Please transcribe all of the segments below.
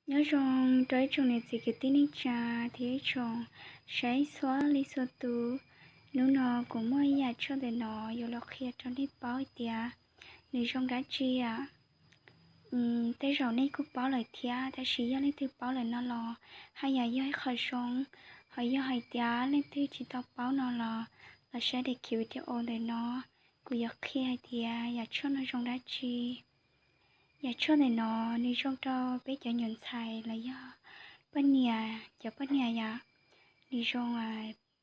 Nyob zoo rau ib tsoom niam txiv kwv tij neej tsa thiab ib tsoom saib txhua leej txhua tus. Hnub no kuv muaj ib yam tshuaj ntawm no yuav los qhia rau nej paub hais tias nws zoo dab tsi. Tej zaum nej kuj paub lawm thiab, tab sis yog leej twg paub lawm no los haj yam yog ib qho zoo. Ho yog hais tias leej twg tsis tau paub no los, los saib daim video ntawm no, kuv yuav qhia hais tias yam tshuaj no zoo dab tsi. Yam tshuaj ntawm no nws zoo rau peb cov nyuam ntxhais los yog poj niam, cov poj niam yom. Nws zoo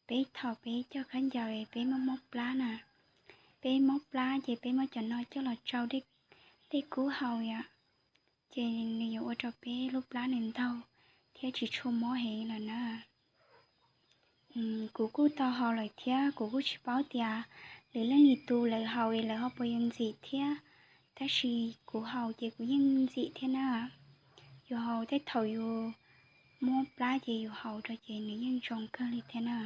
peb thaum peb coj khaub ncaws peb mob mob plab na, peb mob plab ces peb muab cov no coj los tsau dej kub haus yom, ces nws yuav ua rau peb lub plab nws ntaug thiab tsis tshua mob heev lawm na. Kuv kuj tau haus lawm thiab kuv kuj tsis paub tias lwm leej lwm tus lawv haus es lawv ho puas yuav ntxim thiab, tab sis kuv haus ces kuv yeej ntxim thiab na. Yus haus tej thaum yus mob plab ces yus haus rau ces nws yeej zoo kawg li thiab na.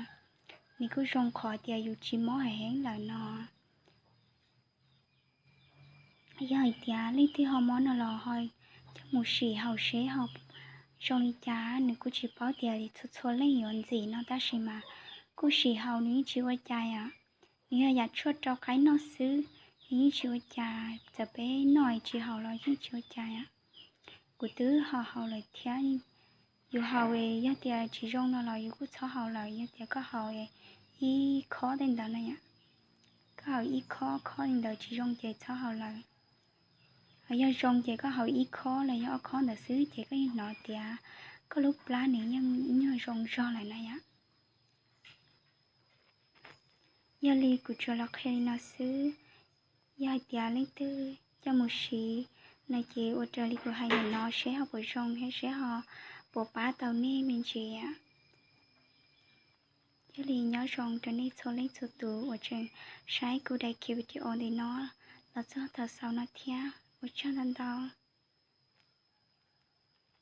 Nws kuj zoo qhov tias yus tsis mob heev lawm no. Yog hais tias leej twg ho mob no los ho coj mus sim haus seb ho zoo li cas. Nws kuj tsis paub tias txhua txhua leej yuav ntxim no tab sis mas kuj sim haus nws yeej tsis ua cas os. Nws yog yam tshuaj rau qaib noj xwb, nws yeej tsis ua cas, txawm peb noj tsis haus los yeej tsis ua cas os. Kuv twb ho haus lawm thiab. Yus haus yog tias tsis zoo no los yus kuj txhob haus lawm, yog tias koj haus ib khob tej ntawd na yom, koj haus ib khob, khob li ntawd tsis zoo ces txhob haus lawm. Ho yog zoo ces koj haus ib khob los yog ob khob ntawd xwb ces koj yeej hnov tias koj lub plab nws yeej ib nyuag zoo zog lawm na yom. Yog li kuv tsuas los qhia li no xwb. Yog hais tias leej twg coj mus siv no ces ua raws li kuv hais ntawm no seb ho puas zoo thiab seb ho puas pab tau nej me ntsis. Yog li nyob zoo rau nej txhua leej txhua tus uas tseem saib kuv daim video ntawm no los txog thaum xaus no thiab, ua tsaug ntau ntau.